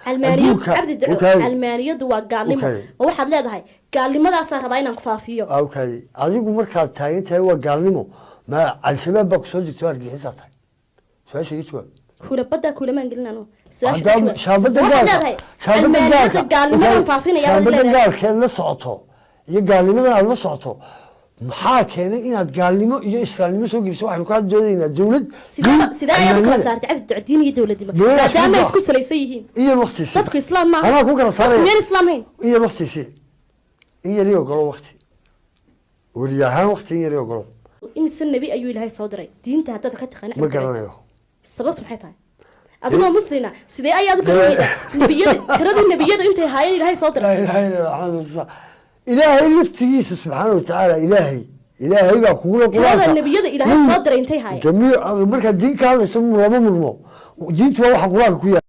Calmaaniyad Adduunka- Cabdi Duco, Okay. calmaaniyadu waa gaalnimo. Okay. Ma waxaad leedahay gaalnimadaasaa rabaa inaan ku faafiyo? Okay, adigu markaad taagan tahay waa gaalnimo, ma Al-Shabaab baa kusoo jirta oo argagixisaa tahay? Su-aasha iga jawaab. Kula baddaa kulamaan gelin anu su-aasha. Haddaa Ka jawaab. shaabada Waxaad gaalka leedahay shaabada calmaaniyadda gaalka gaalnimadan okay, faafinaya baad shaabada leedahay. gaalkeed la socoto iyo gaalnimadan aad la socoto, maxaa keenay inaad gaalnimo iyo islaamnimo soo geliso? Waxaynu ka doodaynaa dowlad Sidee diin sidee ayaad u kala calmaaniyada. saartay, Cabdi Duco, diin iyo dowladnimo, Dowlad maadaama ay isku isku salaysan yihiin? In yar waqtiisi. Dadku islaam maaha. Anaa ku kala Dadku saaraya. miyaan islaam hayn? In yar waqtiisi, in yar ii ogolo waqti, weli ahaan waqti in yar ii ogolo. Imise nebi ayuu Ilaahay soo diray, diinta haddaad ka taqaana? Ma garanayo. Sababtu maxay tahay? Adigoo muslina, sidee ayaad u garan weydaa nebiyada, tiradii nebiyada intay haayeen Ilaahay soo laa diray? Ilaaha illa Allah, Muhammad rasulullah. Ilaahay laftigiisa subxaana watacaala, Ilaahay baa kugula Tirada qur-aanka. nebiyada Ilaahay soo diray intay haayeen? Markaad diin ka hadlayso lama murmo, diintu waa waxa qur-aanka ku yaala.